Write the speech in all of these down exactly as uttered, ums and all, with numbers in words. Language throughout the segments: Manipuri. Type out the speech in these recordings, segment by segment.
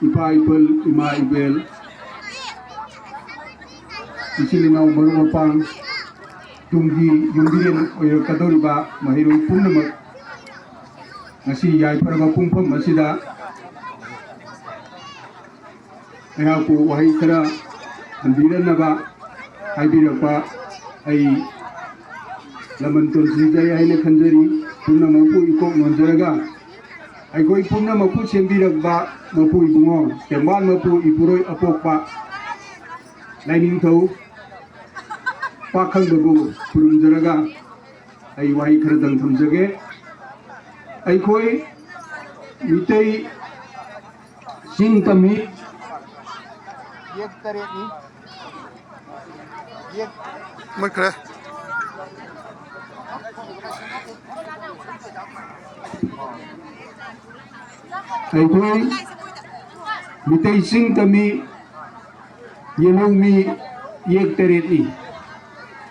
ꯏꯄꯥ ꯏꯄꯨꯜ, ꯏꯃꯥ ꯏꯕꯦꯜ, ꯏꯆꯤꯜ ꯏꯅꯥꯎ ꯃꯔꯨꯞ ꯃꯄꯥꯡ, ꯇꯨꯡꯒꯤ ꯌꯨꯝꯕꯤꯔꯦꯟ ꯑꯣꯏꯔꯛꯀꯗꯧꯔꯤꯕ ꯃꯍꯩꯔꯣꯏ ꯄꯨꯝꯅꯃꯛ, ꯉꯁꯤ ꯌꯥꯏꯐꯔꯕ ꯄꯨꯡꯐꯝ ꯑꯁꯤꯗ ꯑꯩꯍꯥꯛꯄꯨ ꯋꯥꯍꯩ ꯈꯔ ꯊꯝꯕꯤꯔꯝꯅꯕ ꯍꯥꯏꯕꯤꯔꯛꯄ ꯑꯩ ꯂꯃꯟ ꯇꯣꯟꯁꯤꯟꯖꯩ ꯍꯥꯏꯅ ꯈꯟꯖꯔꯤ꯫ ꯄꯨꯝꯅꯃꯛꯄꯨ ꯏꯀꯣꯛ ꯅꯣꯟꯖꯔꯒ ꯑꯩꯈꯣꯏ ꯄꯨꯝꯅꯃꯛꯄꯨ ꯁꯦꯝꯕꯤꯔꯛꯄ ꯃꯄꯨ ꯏꯕꯨꯡꯉꯣ ꯇꯦꯡꯕꯥꯟ ꯃꯄꯨ ꯏꯄꯨꯔꯣꯏ ꯑꯄꯣꯛꯄ ꯂꯥꯏꯅꯤꯡꯊꯧ ꯄꯥꯈꯪꯕꯕꯨ ꯈꯨꯔꯨꯝꯖꯔꯒ ꯑꯩ ꯋꯥꯍꯩ ꯈꯔꯗꯪ ꯊꯝꯖꯒꯦ꯫ ꯑꯩꯈꯣꯏ ꯃꯤꯇꯩ ꯆꯤꯡ ꯇꯝꯃꯤ꯫ ꯌꯦꯛ ꯇꯔꯦꯠꯅꯤ꯫ ꯌꯦꯛ ꯃꯨꯠꯈ꯭ꯔꯦ꯫ ꯑꯩꯈꯣꯏ ꯃꯤꯇꯩ ꯆꯤꯡ ꯇꯝꯃꯤ꯫ ꯌꯦꯜꯍꯧꯃꯤ ꯌꯦꯛ ꯇꯔꯦꯠꯅꯤ꯫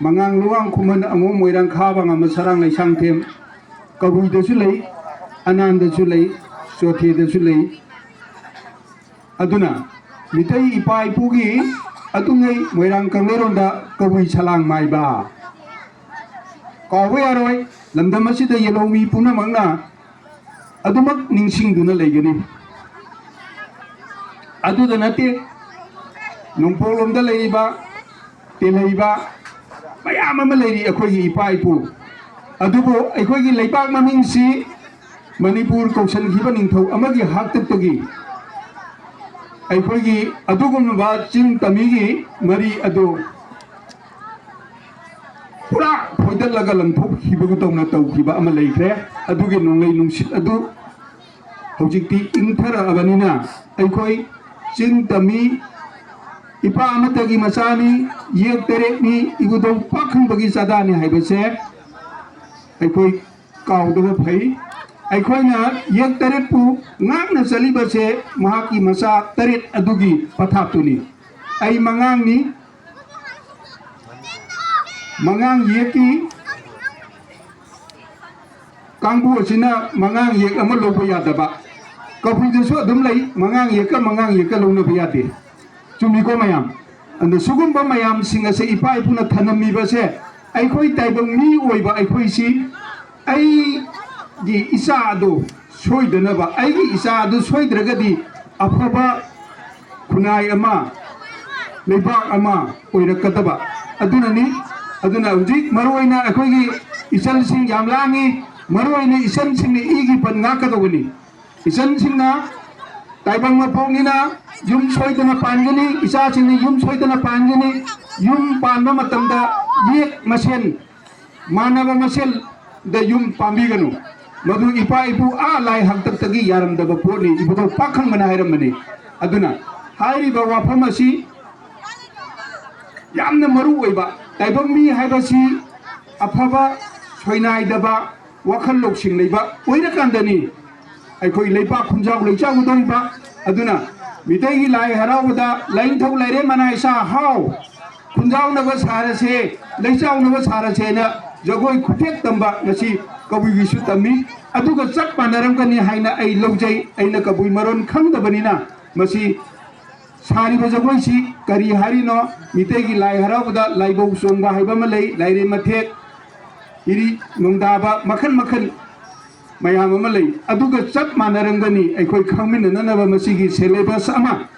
ꯃꯉꯥꯡ, ꯂꯨꯋꯥꯡ, ꯈꯨꯃꯟ, ꯑꯉꯣꯝ, ꯃꯣꯏꯔꯥꯡ, ꯈꯥ, ꯕꯉꯥ, ꯃꯁꯔꯥꯡ, ꯂꯩꯁꯥꯡꯊꯦꯝ, ꯀꯕꯨꯏꯗꯁꯨ ꯂꯩ, ꯑꯅꯥꯟꯗꯁꯨ ꯂꯩ, ꯆꯣꯊꯦꯗꯁꯨ ꯂꯩ꯫ ꯑꯗꯨꯅ ꯃꯤꯇꯩ ꯏꯄꯥ ꯏꯄꯨꯒꯤ ꯑꯗꯨꯉꯩ ꯃꯣꯏꯔꯥꯡ ꯀꯪꯂꯩꯔꯣꯟꯗ ꯀꯕꯨꯏ ꯁꯂꯥꯡ ꯃꯥꯏꯕ꯫ ꯀꯥꯎꯕ ꯌꯥꯔꯣꯏ, ꯂꯝꯗꯝ ꯑꯁꯤꯗ ꯌꯦꯜꯍꯧꯃꯤ ꯄꯨꯝꯅꯃꯛꯅ ꯑꯗꯨꯃꯛ ꯅꯤꯡꯁꯤꯡꯗꯨꯅ ꯂꯩꯒꯅꯤ꯫ ꯑꯗꯨꯗ ꯅꯠꯇꯦ, ꯅꯣꯡꯄꯣꯛꯂꯣꯝꯗ ꯂꯩꯔꯤꯕ, ꯇꯦꯜꯍꯩꯕ ꯃꯌꯥꯝ ꯑꯃ ꯂꯩꯔꯤ ꯑꯩꯈꯣꯏꯒꯤ ꯏꯄꯥ ꯏꯄꯨ꯫ ꯑꯗꯨꯕꯨ ꯑꯩꯈꯣꯏꯒꯤ ꯂꯩꯕꯥꯛ ꯃꯃꯤꯡꯁꯤ ꯃꯅꯤꯄꯨꯔ ꯀꯧꯁꯟꯈꯤꯕ ꯅꯤꯡꯊꯧ ꯑꯃꯒꯤ ꯍꯥꯛꯇꯛꯇꯒꯤ ꯑꯩꯈꯣꯏꯒꯤ ꯑꯗꯨꯒꯨꯝꯂꯕ ꯆꯤꯡ ꯇꯝꯃꯤꯒꯤ ꯃꯔꯤ ꯑꯗꯨ ꯄꯨꯔꯥ ꯐꯣꯏꯗꯠꯂꯒ ꯂꯪꯊꯣꯛꯈꯤꯕꯒꯨꯝ ꯇꯧꯅ ꯇꯧꯈꯤꯕ ꯑꯃ ꯂꯩꯈ꯭ꯔꯦ꯫ ꯑꯗꯨꯒꯤ ꯅꯣꯡꯂꯩ ꯅꯨꯡꯁꯤꯠ ꯑꯗꯨ ꯍꯧꯖꯤꯛꯇꯤ ꯏꯪꯊꯔꯛꯑꯕꯅꯤꯅ ꯑꯩꯈꯣꯏ ꯆꯤꯡ ꯇꯝꯃꯤ, ꯏꯄꯥ ꯑꯃꯠꯇꯒꯤ ꯃꯆꯥꯅꯤ, ꯌꯦꯛ ꯇꯔꯦꯠꯅꯤ, ꯏꯕꯨꯙꯧ ꯄꯥꯈꯪꯕꯒꯤ ꯆꯥꯗꯥꯅꯤ ꯍꯥꯏꯕꯁꯦ ꯑꯩꯈꯣꯏ ꯀꯥꯎꯗꯕ ꯐꯩ꯫ ꯑꯩꯈꯣꯏꯅ ꯌꯦꯛ ꯇꯔꯦꯠꯄꯨ ꯉꯥꯛꯅ ꯆꯠꯂꯤꯕꯁꯦ ꯃꯍꯥꯛꯀꯤ ꯃꯆꯥ ꯇꯔꯦꯠ ꯑꯗꯨꯒꯤ ꯄꯊꯥꯞꯇꯨꯅꯤ꯫ ꯑꯩ ꯃꯉꯥꯡꯅꯤ, ꯃꯉꯥꯡ ꯌꯦꯛꯀꯤ ꯀꯥꯡꯕꯨ ꯑꯁꯤꯅ ꯃꯉꯥꯡ ꯌꯦꯛ ꯑꯃ ꯂꯧꯕ ꯌꯥꯗꯕ, ꯀꯕꯨꯏꯗꯁꯨ ꯑꯗꯨꯝ ꯂꯩ, ꯃꯉꯥꯡ ꯌꯦꯛꯀ ꯃꯉꯥꯡ ꯌꯦꯛꯀ ꯂꯧꯅꯕ ꯌꯥꯗꯦ꯫ ꯆꯨꯝꯃꯤꯀꯣ ꯃꯌꯥꯝ? ꯑꯗꯣ ꯁꯤꯒꯨꯝꯕ ꯃꯌꯥꯝꯁꯤꯡ ꯑꯁꯦ ꯏꯄꯥ ꯏꯄꯨꯅ ꯊꯅꯝꯃꯤꯕꯁꯦ, ꯑꯩꯈꯣꯏ ꯇꯥꯏꯕꯪ ꯃꯤ ꯑꯣꯏꯕ ꯑꯩꯈꯣꯏꯁꯤ, ꯑꯩꯒꯤ ꯏꯆꯥ ꯑꯗꯨ ꯁꯣꯏꯗꯅꯕ, ꯑꯩꯒꯤ ꯏꯆꯥ ꯑꯗꯨ ꯁꯣꯏꯗ꯭ꯔꯒꯗꯤ ꯑꯐꯕ ꯈꯨꯟꯅꯥꯏ ꯑꯃ, ꯂꯩꯕꯥꯛ ꯑꯃ ꯑꯣꯏꯔꯛꯀꯗꯕ ꯑꯗꯨꯅꯅꯤ꯫ ꯑꯗꯨꯅ ꯍꯧꯖꯤꯛ ꯃꯔꯨꯑꯣꯏꯅ ꯑꯩꯈꯣꯏꯒꯤ ꯏꯆꯜꯁꯤꯡ ꯌꯥꯝ ꯂꯥꯡꯉꯤ, ꯃꯔꯨꯑꯣꯏꯅ ꯏꯆꯜꯁꯤꯡꯅ ꯏꯒꯤ ꯄꯟ ꯉꯥꯛꯀꯗꯧꯕꯅꯤ꯫ ꯏꯆꯟꯁꯤꯡꯅ ꯇꯥꯏꯕꯪ ꯃꯄꯣꯛꯅꯤꯅ ꯌꯨꯝ ꯁꯣꯏꯗꯅ ꯄꯥꯟꯒꯅꯤ, ꯏꯆꯥꯁꯤꯡꯅ ꯌꯨꯝ ꯁꯣꯏꯗꯅ ꯄꯥꯟꯒꯅꯤ꯫ ꯌꯨꯝ ꯄꯥꯟꯕ ꯃꯇꯝꯗ ꯌꯦꯛ ꯃꯁꯦꯟ, ꯃꯥꯟꯅꯕ ꯃꯁꯦꯟꯗ ꯌꯨꯝ ꯄꯥꯟꯕꯤꯒꯅꯨ꯫ ꯃꯗꯨ ꯏꯄꯥ ꯏꯄꯨ ꯑꯥ ꯂꯥꯏ ꯍꯥꯛꯇꯛꯇꯒꯤ ꯌꯥꯔꯝꯗꯕ ꯄꯣꯠꯅꯤ, ꯏꯕꯨꯙꯧ ꯄꯥꯛꯈꯪꯕꯅ ꯍꯥꯏꯔꯝꯕꯅꯤ꯫ ꯑꯗꯨꯅ ꯍꯥꯏꯔꯤꯕ ꯋꯥꯐꯝ ꯑꯁꯤ ꯌꯥꯝꯅ ꯃꯔꯨ ꯑꯣꯏꯕ, ꯇꯥꯏꯕꯪ ꯃꯤ ꯍꯥꯏꯕꯁꯤ ꯑꯐꯕ, ꯁꯣꯏꯅꯥꯏꯗꯕ ꯋꯥꯈꯜ ꯂꯧꯁꯤꯡ ꯂꯩꯕ ꯑꯣꯏꯔꯀꯥꯟꯗꯅꯤ ꯑꯩꯈꯣꯏ ꯂꯩꯄꯥꯛ ꯈꯨꯟꯖꯥꯎ ꯂꯩꯆꯥꯎꯒꯗꯧꯔꯤꯕ꯫ ꯑꯗꯨꯅ ꯃꯤꯇꯩꯒꯤ ꯂꯥꯏ ꯍꯔꯥꯎꯕꯗ ꯂꯥꯏꯅꯤꯡꯊꯧ ꯂꯥꯏꯔꯦꯝ ꯃꯅꯥꯏ ꯁꯥ ꯍꯥꯎ, ꯈꯨꯟꯖꯥꯎꯅꯕ ꯁꯥꯔꯁꯦ, ꯂꯩꯆꯥꯎꯅꯕ ꯁꯥꯔꯁꯦꯅ ꯖꯒꯣꯏ ꯈꯨꯊꯦꯛ ꯇꯝꯕ ꯉꯁꯤ ꯀꯕꯨꯏꯒꯤꯁꯨ ꯇꯝꯃꯤ꯫ ꯑꯗꯨꯒ ꯆꯞ ꯃꯥꯟꯅꯔꯝꯒꯅꯤ ꯍꯥꯏꯅ ꯑꯩ ꯂꯧꯖꯩ꯫ ꯑꯩꯅ ꯀꯕꯨꯏ ꯃꯔꯣꯟ ꯈꯪꯗꯕꯅꯤꯅ ꯃꯁꯤ ꯁꯥꯔꯤꯕ ꯖꯒꯣꯏꯁꯤ ꯀꯔꯤ ꯍꯥꯏꯔꯤꯅꯣ? ꯃꯤꯇꯩꯒꯤ ꯂꯥꯏ ꯍꯔꯥꯎꯕꯗ ꯂꯥꯏꯕꯧ ꯆꯣꯡꯕ ꯍꯥꯏꯕ ꯑꯃ ꯂꯩ, ꯂꯥꯏꯔꯦꯝ ꯃꯊꯦꯛ, ꯏꯔꯤ ꯅꯣꯡꯗꯥꯕ, ꯃꯈꯜ ꯃꯈꯜ ꯃꯌꯥꯝ ꯑꯃ ꯂꯩ꯫ ꯑꯗꯨꯒ ꯆꯞ ꯃꯥꯟꯅꯔꯝꯒꯅꯤ ꯑꯩꯈꯣꯏ ꯈꯪꯃꯤꯟꯅꯅꯅꯕ ꯃꯁꯤꯒꯤ syllabus ꯑꯃ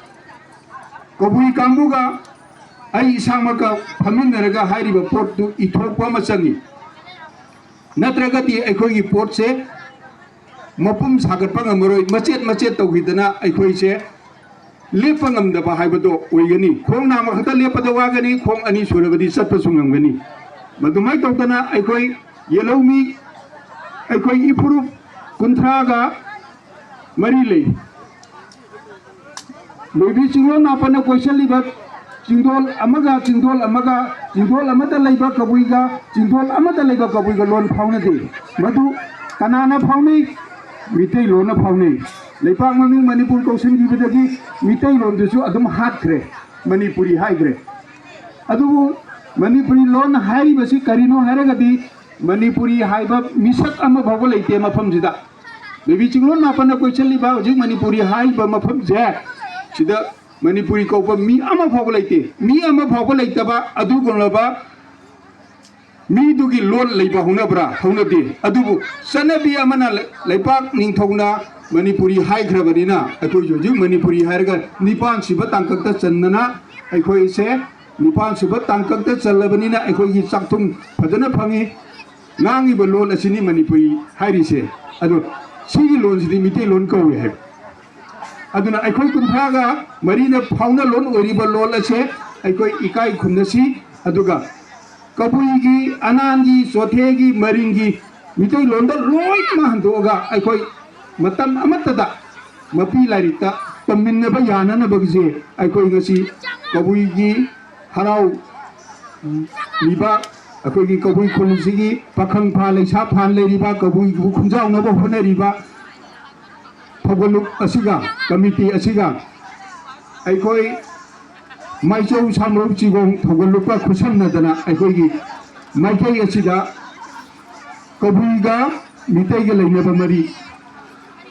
ꯀꯕꯨꯏ ꯀꯥꯡꯕꯨꯒ ꯑꯩ ꯏꯁꯥꯃꯛꯀ ꯐꯝꯃꯤꯟꯅꯔꯒ ꯍꯥꯏꯔꯤꯕ ꯄꯣꯠꯇꯨ ꯏꯊꯣꯛꯄ ꯑꯃ ꯆꯪꯏ꯫ ꯅꯠꯇ꯭ꯔꯒꯗꯤ ꯑꯩꯈꯣꯏꯒꯤ ꯄꯣꯠꯁꯦ ꯃꯄꯨꯝ ꯁꯥꯒꯠꯄ ꯉꯝꯃꯔꯣꯏ꯫ ꯃꯆꯦꯠ ꯃꯆꯦꯠ ꯇꯧꯈꯤꯗꯅ ꯑꯩꯈꯣꯏꯁꯦ ꯂꯦꯞꯄ ꯉꯝꯗꯕ ꯍꯥꯏꯕꯗꯣ ꯑꯣꯏꯒꯅꯤ꯫ ꯈꯣꯡ ꯅꯥꯝꯃ ꯈꯛꯇ ꯂꯦꯞꯄꯗ ꯋꯥꯒꯅꯤ, ꯈꯣꯡ ꯑꯅꯤ ꯁꯨꯔꯕꯗꯤ ꯆꯠꯄꯁꯨ ꯉꯝꯒꯅꯤ꯫ ꯃꯗꯨꯃꯥꯏꯅ ꯇꯧꯗꯅ ꯑꯩꯈꯣꯏ ꯌꯦꯜꯍꯧꯃꯤ, ꯑꯩꯈꯣꯏ ꯏꯐꯨꯔꯨꯞ ꯀꯨꯟꯊ꯭ꯔꯥꯒ ꯃꯔꯤ ꯂꯩ꯫ ꯂꯣꯏꯕꯤ ꯆꯤꯡꯂꯣꯟ ꯃꯥꯄꯟꯅ ꯀꯣꯏꯁꯜꯂꯤꯕ ꯆꯤꯡꯗꯣꯜ ꯑꯃꯒ ꯆꯤꯡꯗꯣꯜ ꯑꯃꯒ, ꯆꯤꯡꯗꯣꯜ ꯑꯃꯗ ꯂꯩꯕ ꯀꯕꯨꯏꯒ ꯆꯤꯡꯗꯣꯜ ꯑꯃꯗ ꯂꯩꯕ ꯀꯕꯨꯏꯒ ꯂꯣꯟ ꯐꯥꯎꯅꯗꯦ꯫ ꯃꯗꯨ ꯀꯅꯥꯅ ꯐꯥꯎꯅꯩ? ꯃꯤꯇꯩꯂꯣꯟꯅ ꯐꯥꯎꯅꯩ꯫ ꯂꯩꯄꯥꯛ ꯃꯃꯤꯡ ꯃꯅꯤꯄꯨꯔ ꯀꯧꯁꯤꯟꯈꯤꯕꯗꯒꯤ ꯃꯤꯇꯩꯂꯣꯟꯗꯨꯁꯨ ꯑꯗꯨꯝ ꯍꯥꯠꯈ꯭ꯔꯦ, ꯃꯅꯤꯄꯨꯔꯤ ꯍꯥꯏꯈ꯭ꯔꯦ꯫ ꯑꯗꯨꯕꯨ ꯃꯅꯤꯄꯨꯔꯤ ꯂꯣꯟ ꯍꯥꯏꯔꯤꯕꯁꯤ ꯀꯔꯤꯅꯣ ꯍꯥꯏꯔꯒꯗꯤ, ꯃꯅꯤꯄꯨꯔꯤ ꯍꯥꯏꯕ ꯃꯤꯁꯛ ꯑꯃ ꯐꯥꯎꯕ ꯂꯩꯇꯦ ꯃꯐꯝꯁꯤꯗ꯫ ꯕꯦꯕꯤ ꯆꯤꯡꯂꯣꯟ ꯃꯥꯄꯟꯅ ꯀꯣꯏꯁꯤꯜꯂꯤꯕ ꯍꯧꯖꯤꯛ ꯃꯅꯤꯄꯨꯔꯤ ꯍꯥꯏꯔꯤꯕ ꯃꯐꯝꯁꯦ, ꯁꯤꯗ ꯃꯅꯤꯄꯨꯔꯤ ꯀꯧꯕ ꯃꯤ ꯑꯃ ꯐꯥꯎꯕ ꯂꯩꯇꯦ꯫ ꯃꯤ ꯑꯃ ꯐꯥꯎꯕ ꯂꯩꯇꯕ ꯑꯗꯨꯒꯨꯝꯂꯕ ꯃꯤꯗꯨꯒꯤ ꯂꯣꯟ ꯂꯩꯕ ꯍꯧꯅꯕ꯭ꯔꯥ? ꯍꯧꯅꯗꯦ꯫ ꯑꯗꯨꯕꯨ ꯆꯠꯅꯕꯤ ꯑꯃꯅ ꯂꯩ-, ꯂꯩꯄꯥꯛ ꯅꯤꯡꯊꯧꯅ ꯃꯅꯤꯄꯨꯔꯤ ꯍꯥꯏꯈ꯭ꯔꯕꯅꯤꯅ, ꯑꯩꯈꯣꯏꯁꯨ ꯍꯧꯖꯤꯛ ꯃꯅꯤꯄꯨꯔꯤ ꯍꯥꯏꯔꯒ ꯅꯤꯄꯥꯟ ꯁꯨꯕ ꯇꯥꯡꯀꯛꯇ ꯆꯟꯗꯅ, ꯑꯩꯈꯣꯏꯁꯦ ꯅꯤꯄꯥꯟ ꯁꯨꯕ ꯇꯥꯡꯀꯛꯇ ꯆꯜꯂꯕꯅꯤꯅ, ꯑꯩꯈꯣꯏꯒꯤ ꯆꯥꯛꯊꯨꯝ ꯐꯖꯅ ꯐꯪꯉꯤ꯫ ꯉꯥꯡꯉꯤꯕ ꯂꯣꯟ ꯑꯁꯤꯅꯤ ꯃꯅꯤꯄꯨꯔꯤ ꯍꯥꯏꯔꯤꯁꯦ꯫ ꯑꯗꯣ ꯁꯤꯒꯤ ꯂꯣꯟꯁꯤꯗꯤ ꯃꯤꯇꯩꯂꯣꯟ ꯀꯧꯏ ꯍꯥꯏꯕ꯫ ꯑꯗꯨꯅ ꯑꯩꯈꯣꯏ ꯀꯨꯟꯊ꯭ꯔꯥꯒ ꯃꯔꯤꯅ ꯐꯥꯎꯅ ꯂꯣꯟ ꯑꯣꯏꯔꯤꯕ ꯂꯣꯟ ꯑꯁꯦ ꯑꯩꯈꯣꯏ ꯏꯀꯥꯏ ꯈꯨꯝꯅꯁꯤ꯫ ꯑꯗꯨꯒ ꯀꯕꯨꯏꯒꯤ, ꯑꯅꯥꯟꯒꯤ, ꯆꯣꯊꯦꯒꯤ, ꯃꯔꯤꯡꯒꯤ ꯃꯤꯇꯩꯂꯣꯟꯗ ꯂꯣꯏꯅꯃꯛ ꯍꯟꯗꯣꯛꯑꯒ ꯑꯩꯈꯣꯏ ꯃꯇꯝ ꯑꯃꯠꯇꯗ ꯃꯄꯤ ꯂꯥꯏꯔꯤꯛꯇ ꯇꯝꯃꯤꯟꯅꯕ ꯌꯥꯅꯅꯕꯒꯤꯁꯦ ꯑꯩꯈꯣꯏ ꯉꯁꯤ ꯀꯕꯨꯏꯒꯤ ꯍꯔꯥꯎ ꯂꯤꯕ, ꯑꯩꯈꯣꯏꯒꯤ ꯀꯕꯨꯏ ꯈꯨꯜꯁꯤꯒꯤ ꯄꯥꯈꯪ ꯐꯥ ꯂꯩꯁꯥ ꯐꯥ ꯂꯩꯔꯤꯕ ꯀꯕꯨꯏꯕꯨ ꯈꯨꯟꯖꯥꯎꯅꯕ ꯍꯣꯠꯅꯔꯤꯕ ꯊꯧꯒꯜꯂꯨꯞ ꯑꯁꯤꯒ, ꯀꯃꯤꯇꯤ ꯑꯁꯤꯒ, ꯑꯩꯈꯣꯏ ꯃꯥꯏꯆꯧ ꯁꯥꯃꯧ ꯆꯤꯒꯣꯡ ꯊꯧꯒꯜꯂꯨꯞꯀ ꯈꯨꯠꯁꯝꯅꯗꯅ ꯑꯩꯈꯣꯏꯒꯤ ꯃꯥꯏꯀꯩ ꯑꯁꯤꯗ ꯀꯕꯨꯏꯒ ꯃꯤꯇꯩꯒ ꯂꯩꯅꯕ ꯃꯔꯤ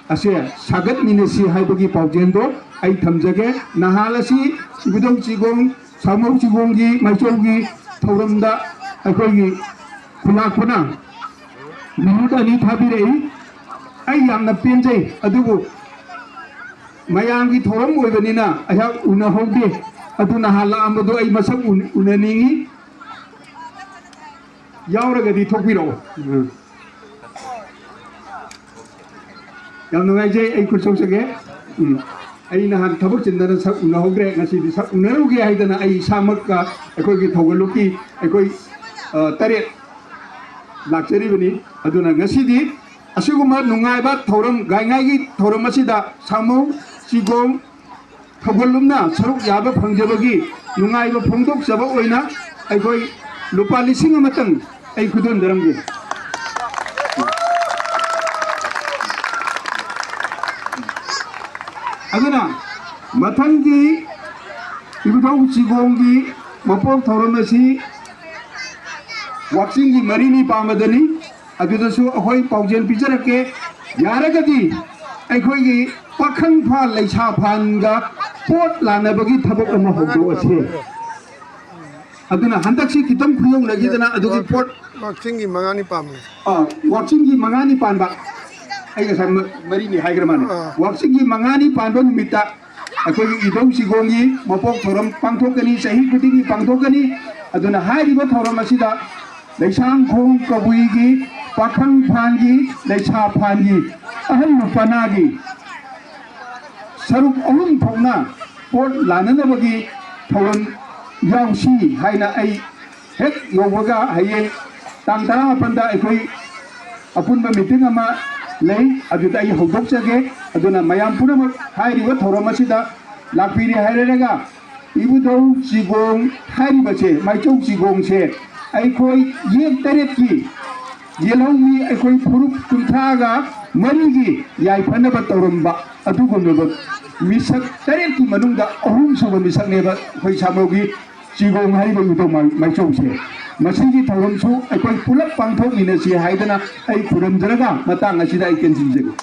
ꯑꯁꯦ ꯁꯥꯒꯠꯃꯤꯟꯅꯁꯤ ꯍꯥꯏꯕꯒꯤ ꯄꯥꯎꯖꯦꯜꯗꯣ ꯑꯩ ꯊꯝꯖꯒꯦ꯫ ꯅꯍꯥꯟ ꯑꯁꯤ ꯏꯕꯨꯙꯧ ꯆꯤꯒꯣꯡ, ꯁꯥꯃꯧ ꯆꯤꯒꯣꯡꯒꯤ ꯃꯥꯏꯆꯧꯒꯤ ꯊꯧꯔꯝꯗ ꯑꯩꯈꯣꯏꯒꯤ ꯈꯨꯂꯥꯛꯄꯅ ꯃꯤꯅꯤꯠ ꯑꯅꯤ ꯊꯥꯕꯤꯔꯛꯏ꯫ ꯑꯩ ꯌꯥꯝꯅ ꯄꯦꯟꯖꯩ꯫ ꯑꯗꯨꯕꯨ ꯃꯌꯥꯝꯒꯤ ꯊꯧꯔꯝ ꯑꯣꯏꯕꯅꯤꯅ ꯑꯩꯍꯥꯛ ꯎꯅꯍꯧꯗꯦ꯫ ꯑꯗꯨ ꯅꯍꯥꯟ ꯂꯥꯛꯑꯝꯕꯗꯣ ꯑꯩ ꯃꯁꯛ ꯎ-, ꯎꯅꯅꯤꯡꯉꯤ꯫ ꯌꯥꯎꯔꯒꯗꯤ ꯊꯣꯛꯄꯤꯔꯛꯑꯣ꯫ ꯎꯝ꯫ ꯌꯥꯝ ꯅꯨꯡꯉꯥꯏꯖꯩ꯫ ꯑꯩ ꯈꯨꯠ ꯁꯣꯛꯆꯒꯦ꯫ ꯎꯝ꯫ ꯑꯩ ꯅꯍꯥꯟ ꯊꯕꯛ ꯆꯤꯟꯗꯅ ꯁꯛ ꯎꯅꯍꯧꯗ꯭ꯔꯦ꯫ ꯉꯁꯤꯗꯤ ꯁꯛ ꯎꯅꯔꯨꯒꯦ ꯍꯥꯏꯗꯅ ꯑꯩ ꯏꯁꯥꯃꯛꯀ ꯑꯩꯈꯣꯏꯒꯤ ꯊꯧꯒꯜꯂꯨꯞꯀꯤ ꯑꯩꯈꯣꯏ, ꯑ, ꯇꯔꯦꯠ ꯂꯥꯛꯆꯔꯤꯕꯅꯤ꯫ ꯑꯗꯨꯅ ꯉꯁꯤꯗꯤ ꯑꯁꯤꯒꯨꯝꯕ ꯅꯨꯡꯉꯥꯏꯕ ꯊꯧꯔꯝ, ꯒꯥꯏꯉꯥꯏꯒꯤ ꯊꯧꯔꯝ ꯑꯁꯤꯗ ꯁꯥꯃꯨ, ꯆꯤꯒꯣꯡ, ꯊꯧꯒꯜꯂꯨꯞꯅ ꯁꯔꯨꯛ ꯌꯥꯕ ꯐꯪꯖꯕꯒꯤ ꯅꯨꯡꯉꯥꯏꯕ ꯐꯣꯡꯗꯣꯛꯆꯕ ꯑꯣꯏꯅ ꯑꯩꯈꯣꯏ ꯂꯨꯄꯥ ꯂꯤꯁꯤꯡ ꯑꯃꯇꯪ ꯑꯩ ꯈꯨꯗꯣꯟꯖꯔꯝꯒꯦ꯫ ꯑꯗꯨꯅ ꯃꯊꯪꯒꯤ ꯏꯕꯨꯙꯧ ꯆꯤꯒꯣꯡꯒꯤ ꯃꯄꯣꯛ ꯊꯧꯔꯝ ꯑꯁꯤ ꯋꯥꯛꯆꯤꯡꯒꯤ ꯃꯔꯤꯅꯤ ꯄꯥꯟꯕꯗꯅꯤ꯫ ꯑꯗꯨꯗꯁꯨ ꯑꯩꯈꯣꯏ ꯄꯥꯎꯖꯦꯜ ꯄꯤꯖꯔꯛꯀꯦ꯫ ꯌꯥꯔꯒꯗꯤ ꯑꯩꯈꯣꯏꯒꯤ ꯄꯥꯈꯪ ꯐꯥꯟ ꯂꯩꯁꯥ ꯐꯥꯟꯒ ꯄꯣꯠ ꯂꯥꯟꯅꯕꯒꯤ ꯊꯕꯛ ꯑꯃ ꯍꯧꯗꯣꯛꯑꯁꯦ꯫ ꯑꯗꯨꯅ ꯍꯟꯗꯛꯁꯤ ꯈꯤꯇꯪ ꯈꯨꯌꯧꯅꯈꯤꯗꯅ ꯑꯗꯨꯒꯤ ꯄꯣꯠ ꯋꯥꯛꯆꯤꯡꯒꯤ ꯃꯉꯥꯅꯤ ꯄꯥꯟꯕꯅꯤ꯫ ꯑꯥ, ꯋꯥꯛꯆꯤꯡꯒꯤ ꯃꯉꯥꯅꯤ ꯄꯥꯟꯕ, ꯑꯩ ꯉꯁꯥꯏ ꯃ-, ꯃꯔꯤꯅꯤ ꯍꯥꯏꯈ꯭ꯔ ꯃꯥꯜꯂꯦ꯫ ꯑꯥ꯫ ꯋꯥꯛꯆꯤꯡꯒꯤ ꯃꯉꯥꯅꯤ ꯄꯥꯟꯕ ꯅꯨꯃꯤꯠꯇ ꯑꯩꯈꯣꯏꯒꯤ ꯏꯙꯧ ꯆꯤꯒꯣꯡꯒꯤ ꯃꯄꯣꯛ ꯊꯧꯔꯝ ꯄꯥꯡꯊꯣꯛꯀꯅꯤ, ꯆꯍꯤ ꯈꯨꯗꯤꯡꯒꯤ ꯄꯥꯡꯊꯣꯛꯀꯅꯤ꯫ ꯑꯗꯨꯅ ꯍꯥꯏꯔꯤꯕ ꯊꯧꯔꯝ ꯑꯁꯤꯗ ꯂꯩꯁꯥꯡꯈꯣꯡ ꯀꯕꯨꯏꯒꯤ ꯄꯥꯈꯪ ꯐꯥꯟꯒꯤ, ꯂꯩꯁꯥ ꯐꯥꯟꯒꯤ, ꯑꯍꯜ ꯅꯨꯄꯥꯅꯥꯒꯤ ꯁꯔꯨꯛ ꯑꯍꯨꯝ ꯊꯣꯛꯅ ꯄꯣꯠ ꯂꯥꯟꯅꯅꯕꯒꯤ ꯊꯧꯔꯝ ꯌꯥꯎꯁꯤ ꯍꯥꯏꯅ ꯑꯩ ꯍꯦꯛ ꯌꯧꯕꯒ ꯍꯌꯦꯡ ꯇꯥꯡ ꯇꯔꯥꯃꯥꯄꯟꯗ ꯑꯩꯈꯣꯏ ꯑꯄꯨꯟꯕ ꯃꯤꯇꯤꯡ ꯑꯃ ꯂꯩ, ꯑꯗꯨꯗ ꯑꯩ ꯍꯧꯗꯣꯛꯆꯒꯦ꯫ ꯑꯗꯨꯅ ꯃꯌꯥꯝ ꯄꯨꯝꯅꯃꯛ ꯍꯥꯏꯔꯤꯕ ꯊꯧꯔꯝ ꯑꯁꯤꯗ ꯂꯥꯛꯄꯤꯔꯦ ꯍꯥꯏꯔꯒ ꯏꯕꯨꯙꯧ ꯆꯤꯒꯣꯡ ꯍꯥꯏꯔꯤꯕꯁꯦ, ꯃꯥꯏꯆꯧ ꯆꯤꯒꯣꯡꯁꯦ ꯑꯩꯈꯣꯏ ꯌꯦꯛ ꯇꯔꯦꯠꯀꯤ ꯌꯦꯜꯍꯧꯃꯤ ꯑꯩꯈꯣꯏ ꯐꯨꯔꯨꯞ ꯀꯨꯟꯊ꯭ꯔꯥꯒ ꯃꯔꯤꯒꯤ ꯌꯥꯏꯐꯅꯕ ꯇꯧꯔꯝꯕ ꯑꯗꯨꯒꯨꯝꯂꯕ ꯃꯤꯁꯛ ꯇꯔꯦꯠꯀꯤ ꯃꯅꯨꯡꯗ ꯑꯍꯨꯝꯁꯨꯕ ꯃꯤꯁꯛꯅꯦꯕ ꯑꯩꯈꯣꯏ ꯁꯥꯃꯧꯒꯤ ꯆꯤꯒꯣꯡ ꯍꯥꯏꯔꯤꯕ ꯏꯕꯨꯙꯧ ꯃꯥꯏ-, ꯃꯥꯏꯆꯧꯁꯦ꯫ ꯃꯁꯤꯒꯤ ꯊꯧꯔꯝꯁꯨ ꯑꯩꯈꯣꯏ ꯄꯨꯂꯞ ꯄꯥꯡꯊꯣꯛꯃꯤꯟꯅꯁꯤ ꯍꯥꯏꯗꯅ ꯑꯩ ꯈꯨꯔꯨꯝꯖꯔꯒ ꯃꯇꯥꯡ ꯑꯁꯤꯗ ꯑꯩ ꯇꯦꯟꯁꯤꯟꯖꯒꯦ꯫